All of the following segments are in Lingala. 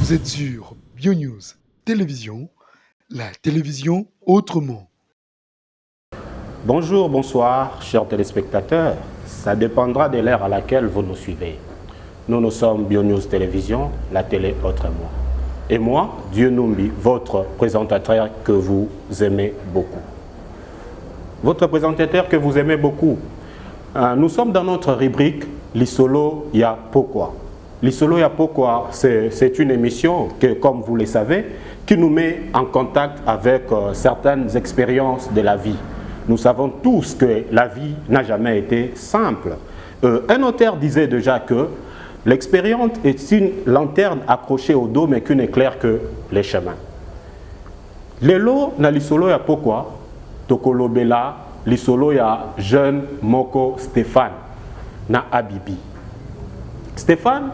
Vous êtes sur BioNews Télévision, la télévision autrement. Bonjour, bonsoir, chers téléspectateurs. Ça dépendra de l'heure à laquelle vous nous suivez. Nous, nous sommes BioNews Télévision, la télé autrement. Et moi, Dieu Numbi, votre présentateur que vous aimez beaucoup. Votre présentateur que vous aimez beaucoup. Nous sommes dans notre rubrique Lisolo ya Pokwa. Lisolo ya Pokwa, c'est une émission que, comme vous le savez, qui nous met en contact avec certaines expériences de la vie. Nous savons tous que la vie n'a jamais été simple. Un auteur disait déjà que l'expérience est une lanterne accrochée au dos mais qui n'éclaire que les chemins. Lelo na lisolo ya pokwa tokolobela lisolo ya jeune moko Stéphane na Abibi. Stéphane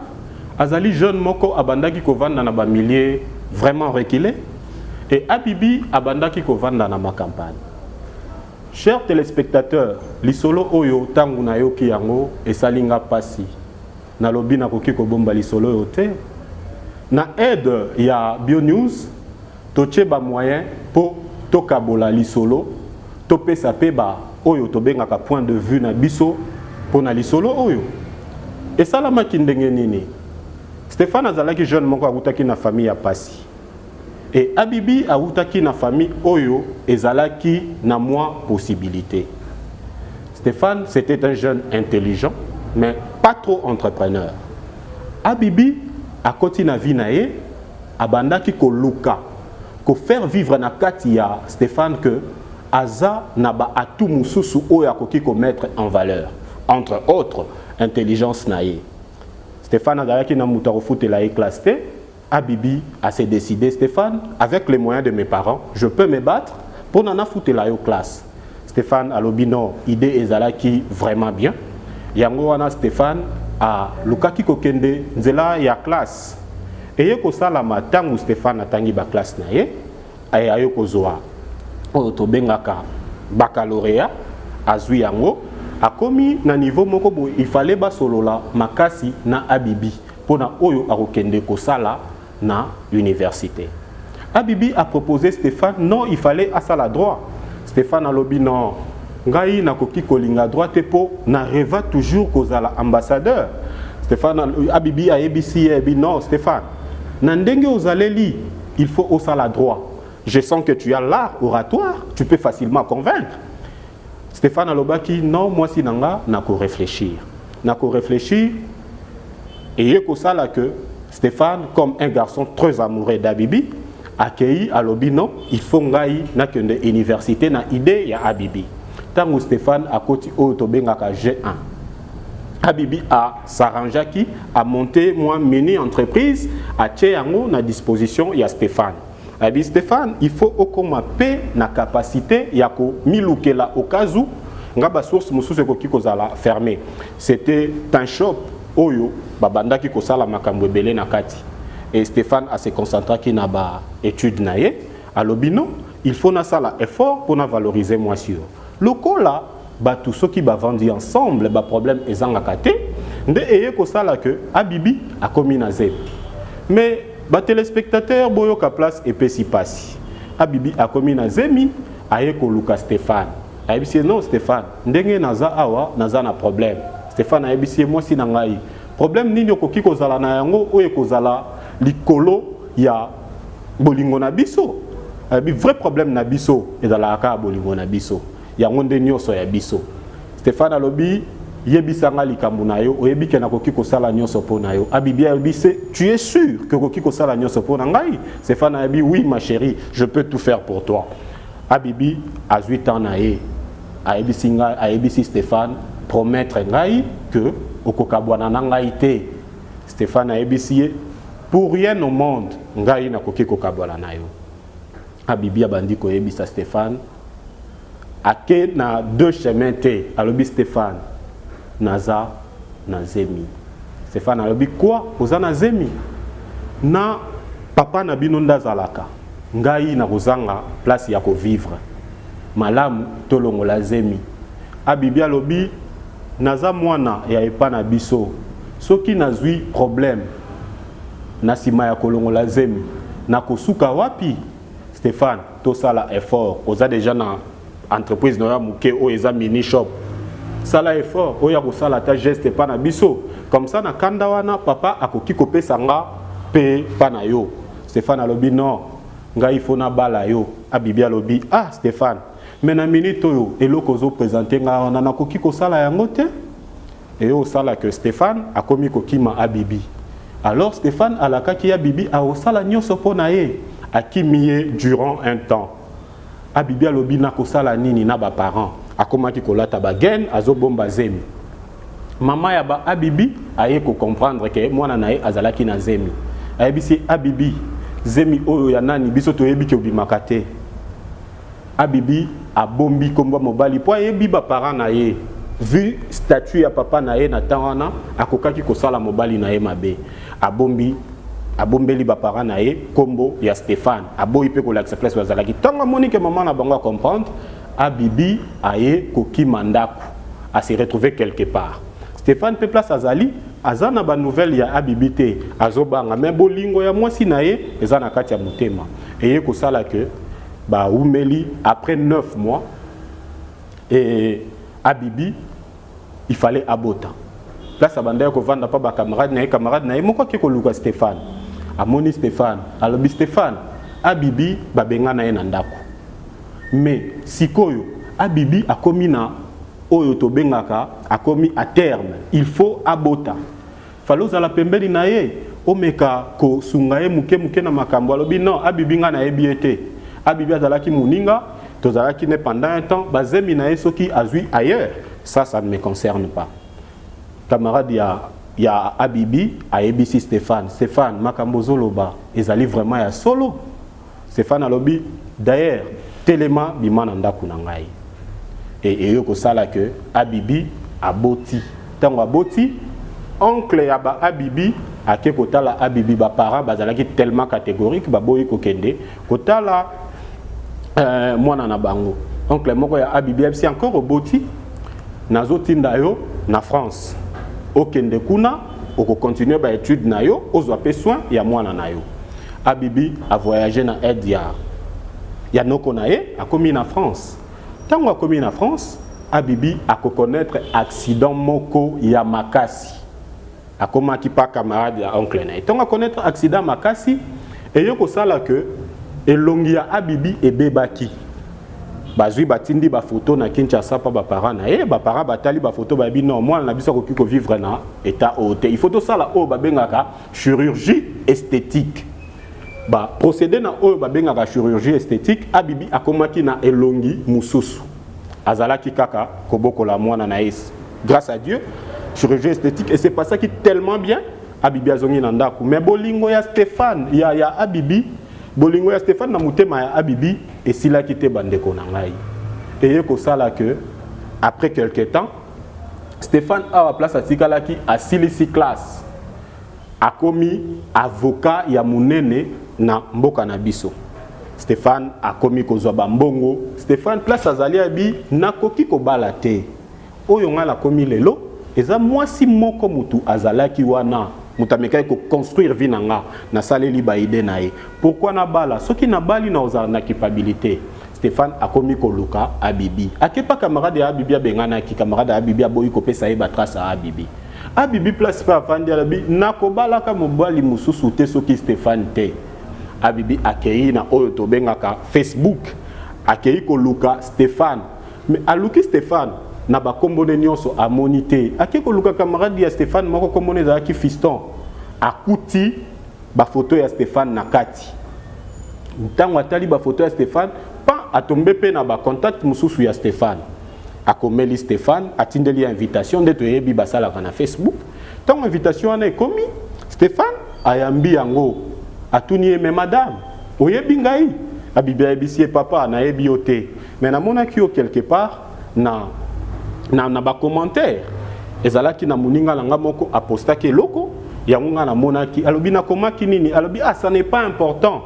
azali jeune moko abandaki kovanda na bamilieu vraiment reculé et Abibi abandaki kovanda na macampagne. Chers téléspectateurs, lisolo oyo ntango nayoki yango esali nga pasi. Nalobi nakoki kobomba lisolo oyo te. Na aide ya BioNews totie bamoyen mpo tokabola lisolo, topesa mpe ba oyo tobengaka point de vue na biso mpo na lisolo oyo. Esalamaki ndenge nini? Stéphane azalaki jeune moko awutaki na famille ya pasi et Abibi awutaki na famille oyo ezalaki na mwa possibilité. Stéphane, c'était un jeune intelligent mais pas trop entrepreneur. Abibi akoti na vie na ye, abandaki koluka kofaire vivre na kati ya Stéphane que aza na ba atout mosusu oyo akoki komettre en valeur, entre autres intelligence na ye. Stéphane azalaki na moto akofutela ye classe te. Abibi a s'est décidé: Stéphane, avec les moyens de mes parents, je peux me battre pour nana futela yo classe. Stéphane alobi non, idée ezalaki vraiment bien. Yango wana Stéphane alukaki kokende nzela ya classe. Eye kosalama, ntango Stéphane atangi baclasse na ye, aye kozwa oyo tobengaka baccalauréat, azwi yango, akomi na niveau moko boye, il fallait basolola makasi na Abibi mpona oyo akokende kosala na université. Abibi a proposé Stéphane, non, il fallait asala droit. Stéphane alobi non, ngai nakoki kolinga droit te mpo na rêva toujours kozala ambassadeur. Stéphane, Abibi ayebisi ye, ebi non, Stéphane, na ndenge ozaleli, il faut osala droit. Je sens que tu as l'art oratoire, tu peux facilement convaincre. Stéphane alobaki non, mwasi na nga, nakoréfléchir, nakoréfléchir. Eye kosala que Stéphane, comme un garçon très amoureux d'Abibi, akei, alobi non, il faut ngai nakende université na idée ya Abibi. Ntango Stéphane akoti oyo tobengaka G1, Abibi as'arrangeaki, amonte mwa mini entreprise, atie yango na disposition ya Stéphane. Abi Stéphane, il faut okoma mpe na capacité ya komilukela au cas où nga basource mosusu ekoki kozala fermé. C'était un shop oyo babandaki kosala makambo ebele na kati et Stéphane ase concentraki na baétude na ye. Alobi non, il faut nasala effort mpona valoriser mwasi oyo. Lokola bato soki bavandi ensemble, baproblème ezangaka te. Nde eye kosala ke Abibi akomi na zemi. Mais batéléspectateur, boyoka place epesi pasi. Abibi akomi na zemi, aye koluka Stéphane, ayebisi ye non, Stéphane, ndenge naza awa, naza na problème. Stéphane ayebisi ye mwasi na ngai, problème nini okoki kozala na yango oyo ekozala likolo ya bolingo na biso? Ayebi vrai problème na biso ezalaka kaka bolingo na biso, yango nde nyonso ya biso. Stéphane alobi yebisanga likambo na yo, oyebi ke nakoki kosala nyonso mpo na yo. Abibi ayebi se tu es sûr ke okoki kosala nyonso mpo na ngai? Stéphane ayebi oui, ma chérie, je peux tout faire pour toi. Abibi azwi temps na ye, ayebisi ngai, ayebisi Stéphane, promettre ngai ke okokabwana na ngai te. Stéphane ayebisi ye pour rien au monde ngai nakoki kokabwana na yo. Abibi abandi koyebisa Stéphane, ake na deux chemins te, alobi Stéphane, naza na zemi. Stéphane alobi quoi, oza na zemi? Na papa na bino nde azalaka, ngai nakozanga place ya kovivre malamu, tolongola zemi. Abibi alobi naza mwana ya epa na biso, soki nazwi problème Na nsima ya kolongola zemi, nakosuka wapi? Stéphane, tosala effort. Oza déjà na entreprise na yo ya moke oyo eza mini shop. Sala effort oyo ya kosala ata geste epa na biso, comme ça na kanda wana papa akoki kopesa nga mpe mpa na yo. Stéphane alobi: "Non, ngai faut nabala yo." Abibi alobi: "Ah Stéphane, mais na minute oyo, eloko ozoprésenter ngai wana, nakoki kosala yango te." Eyo osala ke Stéphane akomi kokima Abibi. Alors Stéphane alakaki Abibi akosala nyonso mpo na ye. Akimi ye durant un temps. Abibi alobi: "Nakosala nini na baparent?" Akomaki kolata bagaine, azobomba zemi. Mama ya ba Abibi aye kocomprendre ke mwana na ye azalaki na zemi. Ayebisi Abibi: "Zemi oyo ya nani? Biso toyebi ke obimaka te." Abibi abombi nkombo ya mobali mpo ayebi baparent na ye. Vu statut ya papa na ye na ntango wana, akokaki kosala mobali na ye mabe. Abombi, abombeli baparent na ye nkombo ya Stéphane, aboyi mpe kolakisa place bazalaki. Ntango amoni ke mama na bango acomprendre, Abibi aye kokima ndako, ase retrouver quelque part. Stéphane mpe, place azali, aza na banouvelle ya Abibi te, azobanga, mais bolingo ya mwasi na ye eza na kati ya motema. Eye kosala ke baumeli. Après 9 mois et Abibi, il fallait abota. Place abandaki kovanda mpa bacamarade na ye, camarade na ye moko ake koluka Stéphane. Amoni Stéphane, alobi: "Stéphane, Abibi babengana ye na ndako, mais sikoyo Abibi akomi na oyo tobengaka akomi à terme, il faut abota. Fallait ozala pembeni na ye, omeka kosunga ye moke moke na makambo." Alobi: "Non, Abibi ngai nayebi ye te. Abibi azalaki moninga, tozalaki ne pendant un temps. Bazemi na ye, soki azwi ailleurs, ça, ça ne me concerne pas." Camarade ya Abibi ayebisi Stéphane: "Stéphane, makambo ozoloba ezali vraiment ya solo?" Stéphane alobi: "D'ailleurs, telema, bima na ndako na ngai." E eyo kosala ke Abibi aboti. Ntango aboti, oncle ya ba Abibi ake kotala Abibi. Baparent bazalaki tellement catégorique, baboyi kokende kotala mwana na bango. Oncle moko ya Abibi ayebisi: "Encore oboti, nazotinda yo na France, okende kuna, okocontinue baétude na yo, ozwa mpe soin ya mwana na yo." Abibi avoyage na aide ya noko na ye, akomi na France. Ntango akomi na France, Abibi akoconnaître accident moko ya makasi. Akomaki pa camarade ya oncle na ye. Ntango akonaître accident makasi, eye kosala ke elongi ya Abibi ebebaki. Bazwi, batindi bafoto na Kinshasa mpa baparent na ye. Baparent batali bafoto, bayebi: "Non, mwana na biso akoki kovivre na état oyo te. Il faut tosala oyo babengaka chirurgie esthétique." Baprocédé na oyo babengaka chirurgie esthétique, Abibi akomaki na elongi mosusu. Azalaki kaka kobokola mwana na ye. Grâce à Dieu, chirurgie esthétique et se passaki tellement bien. Abibi azongi na ndako, mais bolingo ya Stéphane ya Abibi, bolingo ya Stéphane na motema ya Abibi esilaki te. Bandeko na ngai, eye kosala ke après quelque temps, Stéphane awa place atikalaki, asilisi classe, akomi avocat ya monene na mboka na biso. Stéphane akomi kozwa bambongo. Stéphane, place azali, abi: "Nakoki kobala te. Oyo ngai nakomi lelo eza mwasi moko motu azalaki wana, moto amekaki koconstruire vie na nga, nasaleli baidées na ye. Pourquoi nabala? Soki nabali, na ozala na culpabilité." Stéphane akomi koluka Abibi. Akepa camarade ya Abibi abenganaki. Camarade ya Abibi aboyi kopesa ye batrace ya Abibi. Abibi, place mpe afandi, alobi: "Nakobalaka mobali mosusu te soki Stéphane te." Abibi akei na oyo tobengaka Facebook, akei koluka Stéphane, mais aluki Stéphane na bakombone nyonso, amoni te. Akei koluka camarade ya Stéphane moko, kombone ezalaki Fiston. Akuti bafoto ya Stéphane na kati. Ntango atali bafoto ya Stéphane, pa atombe mpe na bacontact mosusu ya Stéphane. Akomeli Stéphane, atindeli ya invitation nde toyebi basalaka na Facebook. Ntango invitation wana ekomi, Stéphane ayambi yango, atuni ye: "Mais madame, oyebi ngai?" Abibi ayebisi ye: "Papa, nayebi yo te, mais namonaki yo quelque part na bacommentaire. Ezalaki na moninga na nga moko apostaki eloko yango, nga namonaki." Alobi: "Nakomaki nini?" Alobi: "Ah, ça n'est pas important,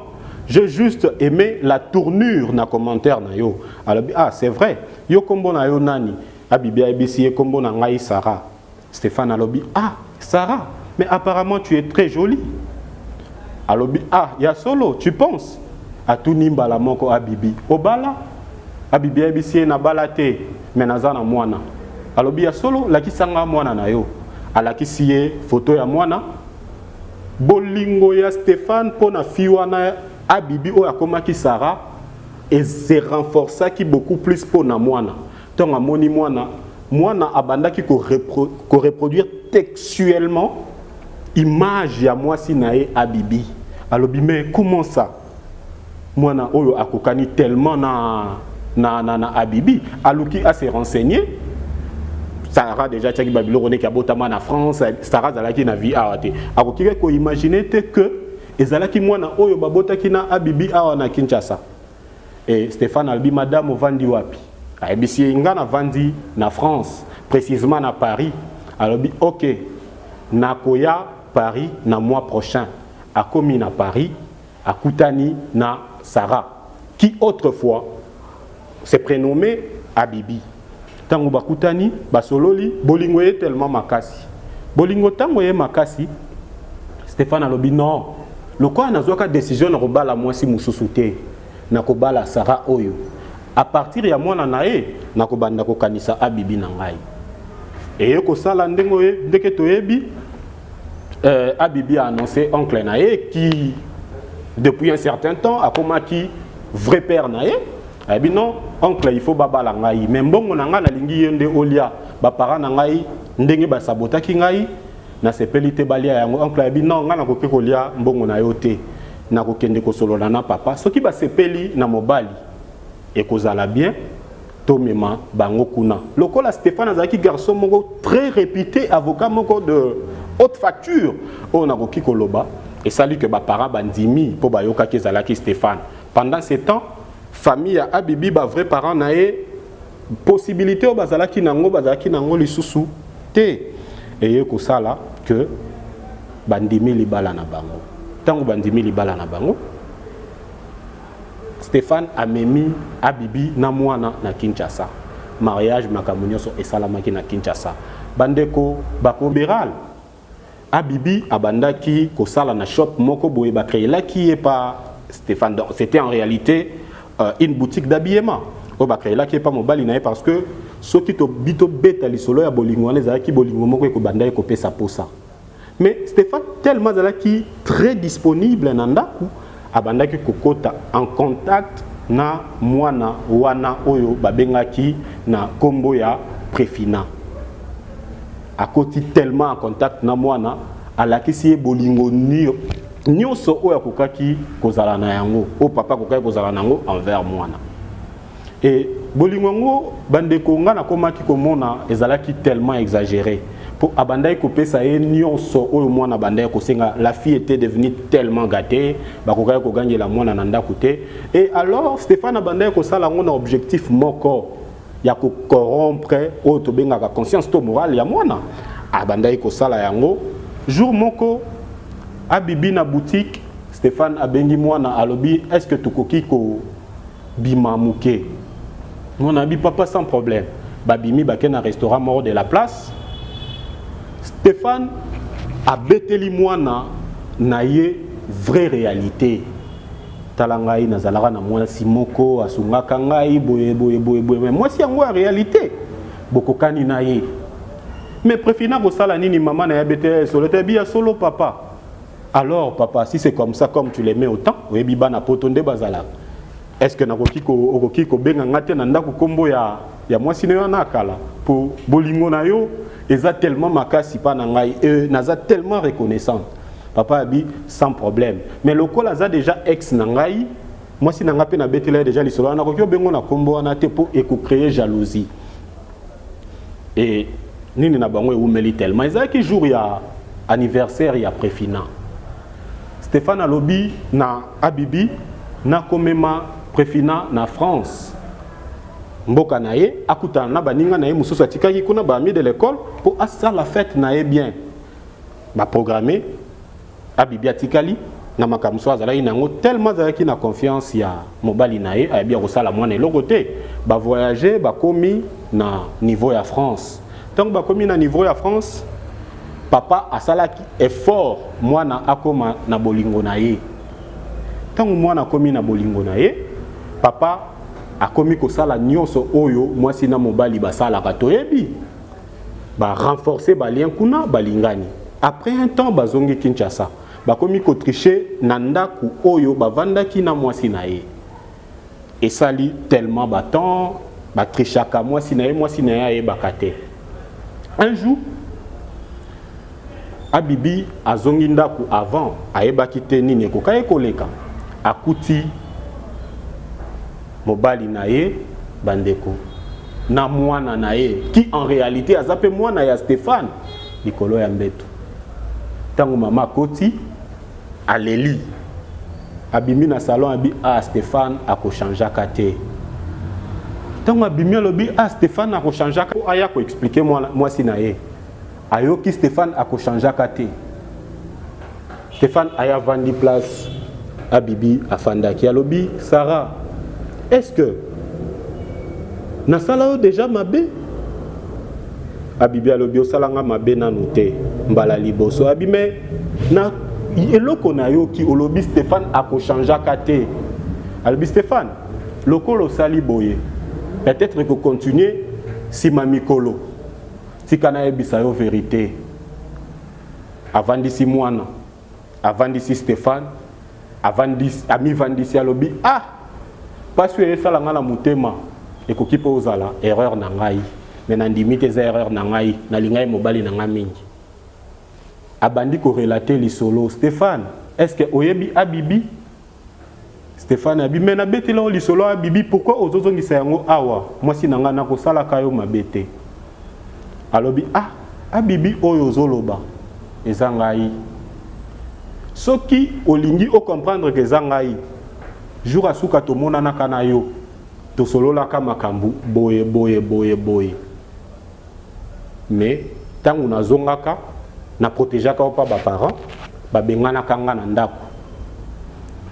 j'ai juste aimé la tournure na commentaire na yo." Alobi: "Ah, c'est vrai? Yo, kombo na yo nani?" Abibi ayebisi ye: "Kombo na ngai Sarah." Stéphane alobi: "Ah Sarah, mais apparemment tu es très jolie." Alobi: "Ah, ya solo, tu penses?" Atuni mbala moko Abibi: "Obala?" Abibi ayebisi ye: "Nabala te, me naza na mwana." Alobi: "Ya solo? Lakisanga mwana na yo." Alakisi ye foto ya mwana. Bolingo ya Stéphane mpo na fille wana Abibi oyo akomaki Sara ese renforçaki beaucoup plus mpo na mwana. Ntango amoni mwana, mwana abandaki koreproduire textuellement image ya mwasi na ye Abibi. Alobi: "Mais comment ça, mwana oyo akokani tellement na Abibi?" Aluki ase renseigner. Sara déjà atiaki babiloko ndenge abotama na France. Sara azalaki na vie awa te, akoki koimaginer te que ezalaki mwana oyo babotaki na Abibi awa na Kinshasa. E Stéphane alobi: "Madame, ovandi wapi?" Ayebisi ye: "Nga navandi na France, précisément na Paris." Alobi: "Ok, nakoya Paris na mois prochain." Akomi na Paris, akutani na Sarah qui autrefois se prénommait Abibi. Ntango bakutani, basololi, bolingo ye tellement makasi. Bolingo ntango ye makasi, Stéphane alobi: "Non, lokola nazwaka décision na kobala mwasi mosusu te, nakobala Sara oyo. À partir ya mwana na ye, nakobanda kokanisa Abibi na ngai." Eye kosala ndenge ndenge toyebi, Abibi a annoncé oncle na ye qui depuis un certain temps akomaki vrai père na ye. Ayebi: "Non, oncle, il faut babala ngai, mais mbongo na ngai nalingi ye nde olia. Baparent na ngai ndenge basabotaki ngai, nasepeli te balia yango." Oncle ayebi: "Non, ngai nakoki kolia mbongo na yo te. Nakokende kosolola na papa. Soki basepeli na mobali, ekozala bien, tomema bango kuna." Lokola Stéphane azalaki garçon moko très réputé, avocat moko de haute facture oyo nakoki koloba, esali ke baparent bandimi mpo bayokaki ezalaki Stéphane. Pendant ce temps, famille ya Abibi, bavrai parent na ye, possibilité oyo bazalaki nango, bazalaki nango lisusu te. Eye kosala ke bandimi libala na bango. Ntango bandimi libala na bango, Stéphane amemi Abibi na mwana na Kinshasa. Mariage, makambo nyonso esalamaki na Kinshasa. Bandeko bakoberal, Abibi abandaki kosala na shop moko boye bacréelaki ye pa Stéphane. Donc c'était en réalité une boutique d'habillement oyo bacréelaki ye pa mobali na ye, parce que soki tobi tobeta lisolo ya bolingo wana, ezalaki bolingo moko ekobanda ekopesa posa. Mais Stéphane, tellement azalaki très disponible na ndako, abandaki kokota en contact na mwana wana oyo babengaki na nkombo ya Prefina. Akoti tellement en contact na mwana, alakisi ye bolingo nyonso oyo akokaki kozala na yango, oyo papa akokaki kozala na yango envers mwana. E bolingo yango, bandeko, nga nakomaki komona ezalaki tellement exagéré, mpo abandaki kopesa ye nyonso oyo mwana abandaki kosenga. La fille était devenue tellement gâtée, bakokaki kogangela mwana na ndako te. Et alors Stéphane abandaki kosala yango na objectif moko ya kocorrompre oyo tobengaka conscience to morale ya mwana. Abandaki kosala yango. Jour moko, Abibi na boutique, Stéphane abengi mwana, alobi: "Est ce que tokoki kobima moke?" Mwana abi: "Papa, sans problème." Babimi, bake na restaurant moko de la place. Stéphane abeteli mwana na ye vraie réalité: "Tala, ngai nazalaka na mwasi moko asungaka ngai boye boye boye boye, mais mwasi yango ya réalité bokokani na ye." Mais Prefina kosala nini? Mama na ye abete solo te: "Bia solo, papa." "Alors papa, si c'est comme ça, comme tu l'aimais autant, oyebi bana poto nde bazalaka, est ce que nakoki okoki kobenga nga te na ndako nkombo ya mwasi na yo wana akala? Po bolingo na yo eza tellement makasi mpa na ngai e, naza tellement reconnaissante." Papa abi: "Sans problème, mais lokola aza déjà ex na ngai, mwasi na ngai mpe nabetela ye déjà lisolo wana, nakoki obengo na nkombo wana te mpo ekocréer jalousie." E nini na bango ewumeli tellement. Ezalaki jour ya anniversaire ya Prefina. Stéphane alobi na Abibi: "Nakomema Prefina na France, mboka na ye, akutana na baninga na ye mosusu atikaki kuna, baami de l'école, mpo asala fête na ye bien." Baprogramme. Abibi atikali na makambo so azalaki na yango, tellement azalaki na confiance ya mobali na ye, ayebi ya kosala mwana eloko te. Bavoyage, bakomi na niveau ya France. Ntango bakomi na niveau ya France, Papa asalaki effort mwana akoma na bolingo na ye. Ntango mwana akomi na bolingo na ye, papa akomi kosala nyonso oyo mwasi na mobali basalaka. Toyebi ba renforcer ba lien kuna, balingani. Après un temps, bazongi Kinshasa, bakomi kotricher na ndako oyo bavandaki na mwasi na ye. Esali tellement batemps batrichaka mwasi na ye, mwasi na ye ayebaka te. Un jour, Abibi azongi ndako avant, ayebaki te nini ekoka ye koleka. Akuti mobali na ye, bandeko, na mwana na ye, qui en réalité aza mpe mwana ya Stéphane, likolo ya mbeto. Ntango mama akoti, aleli, abimi na salon, abi: "Ah, Stéphane akochangeaka te." Ntango abimi, alobi: "Ah, Stéphane akochangeaka." Aya koexpliquer mwasi na ye, ayoki Stéphane akochangeaka te. Stéphane aya vandi place Abibi afandaki, alobi: "Sara, est ce que nasala yo déjà mabe?" Abibi alobi: "Osalanga mabe nanu te mbala liboso." Abi: "Me na eloko nayoki olobi Stéphane akochangeaka te." Alobi: "Stéphane, lokola osali boye, peut-être kocontinue nsima mikolo. Tika nayebisa yo vérité." Avandisi mwana, avandisi Stéphane, avandisi, amivandisi, alobi: "Ah, mpasi oyo esala ngai na motema ekoki mpe ozala erreur na ngai, me nandimi te eza erreur na ngai. Nalingai mobali na ngai mingi." Abandi korelater lisolo: "Stéphane, est ce que oyebi Abibi?" Stéphane abi: "Me nabetela yo lisolo Abibi, pourquoi ozozongisa yango awa? Mwasi na ngai, nakosalaka yo mabe te." Alobi: "Ah, Abibi oyo ozoloba eza ngai. Soki olingi ocomprendre ke eza ngai, jour asuka tomonanaka na yo, tosololaka makambo boye boye boye boye. Mais ntango nazongaka, naprotégeaka yo mpa baparent babenganaka nga na ndako.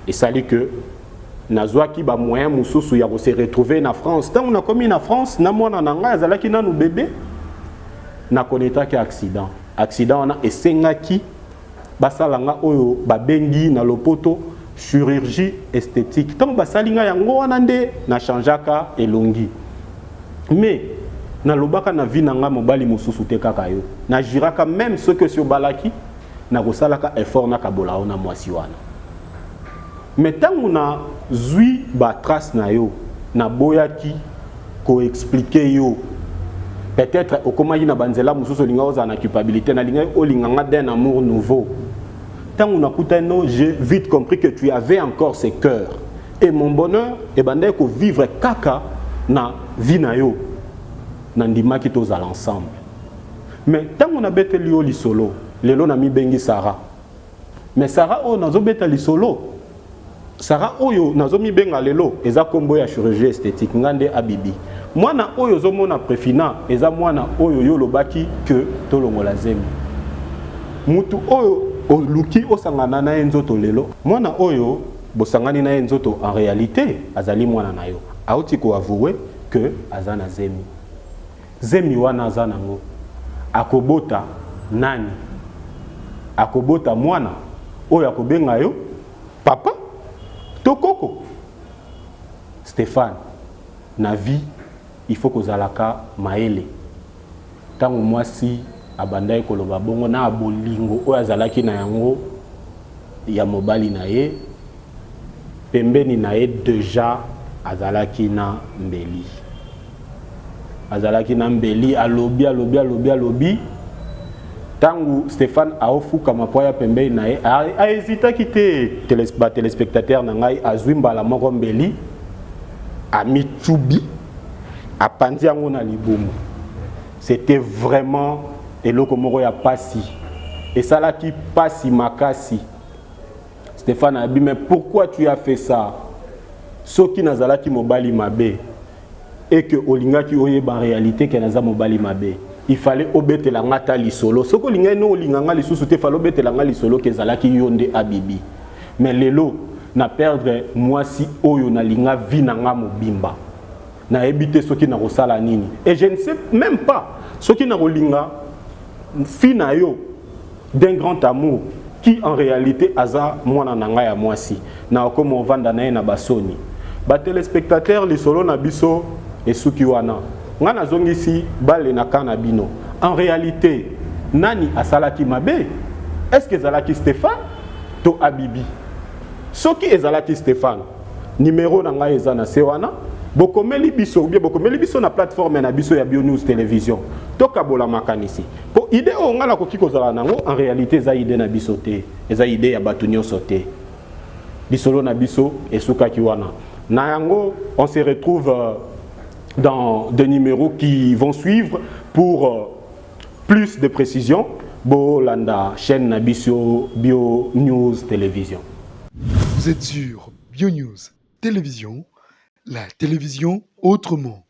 Esali ke nazwaki bamoyen mosusu ya kose retrouver na France. Ntango nakomi na France na mwana na ngai azalaki nanu bebe, nakonetaki accident. Accident wana esengaki basala nga oyo babengi na lopoto chirurgie esthétique. Ntango basali nga yango wana, nde nachangeaka elongi. Mais nalobaka na vie na nga mobali mosusu te, kaka yo. Najuraka même soki osi obalaki, nakosalaka effort nakabola yo na mwasi wana. Mais ntango nazwi batrace na yo, naboyaki koexpliquer yo. Peut-être okomaki na banzela mosusu, olinga ozala na culpabilité. Nalingaki olinga nga d'un amour nouveau. Ntango nakutani no, j'ai vite compris que tu avais encore ce cœur et mon bonheur ebandaki kovivre kaka na vie na yo. Nandimaki tozala ensemble. Mais ntango nabeteli yo lisolo lelo, namibengi Sara. Mais Sara oyo nazobeta lisolo, Sara oyo nazomibenga lelo, eza nkombo ya chirurgie esthétique. Nga nde Abibi. Mwana oyo ozomona Prefina eza mwana oyo yo olobaki ke tolongola zemi. Mutu oyo oluki osangana na ye nzoto lelo, mwana oyo bosangani na ye nzoto, en réalité azali mwana na yo. Auti koavouer ke aza na zemi. Zemi wana aza nango, akobota nani? Akobota mwana oyo akobenga yo papa to koko? Stéphane, na vie il faut kozalaka mayele." Ntango mwasi abandaki koloba bongo, na bolingo oyo azalaki na yango ya mobali na ye, pembeni na ye déjà azalaki na mbeli, azalaki na mbeli. Alobi, alobi, alobi, alobi. Ntango Stéphane aofukama mpo aya pembeni na ye, ahésitaki te. Batéléspectateur na ngai, azwi mbala moko mbeli, amitubi, apanzi yango na libumu. C'était vraiment eloko moko ya pasi, esalaki pasi makasi. Stéphane abi: "Mais pourquoi tu as fait ça? Soki nazalaki mobali mabe et que olingaki oyeba réalité ke naza mobali mabe, il fallait obetela nga ata lisolo. Soki olingaki no olinga nga lisusu te, fallait obetela nga lisolo ke ezalaki yo nde Abibi. Mais lelo na perdre mwasi oyo nalinga vie na nga mobimba. Nayebi te soki nakosala nini et je ne sais même pas soki nakolinga fi na yo." D'un grand amour qui en réalité aza mwana na ngai ya mwasi, na okoma ovanda na ye na basoni. Batelespectateur, lisolo na biso esuki wana. Ngai nazongisi bale na ka na bino. En réalité, nani asalaki mabe? Est ce que ezalaki Stéphane to Abibi? Soki ezalaki Stéphane, numéro na ngai eza na se wana. Bokomeli biso ou bien bokomeli biso na plateforme na biso ya Bionews Télévision, tokabola makanisi. Mpo idée oyo ngai nakoki kozala nango, en réalité eza idée na biso te, eza idée ya bato nyonso te. Lisolo na biso esukaki wana. Na yango, on se retrouve dans des numéros qui vont suivre pour plus de précisions. Bolanda chaîne na biso Bio News Télévision. Vous êtes sur BioNews Télévision, la télévision autrement.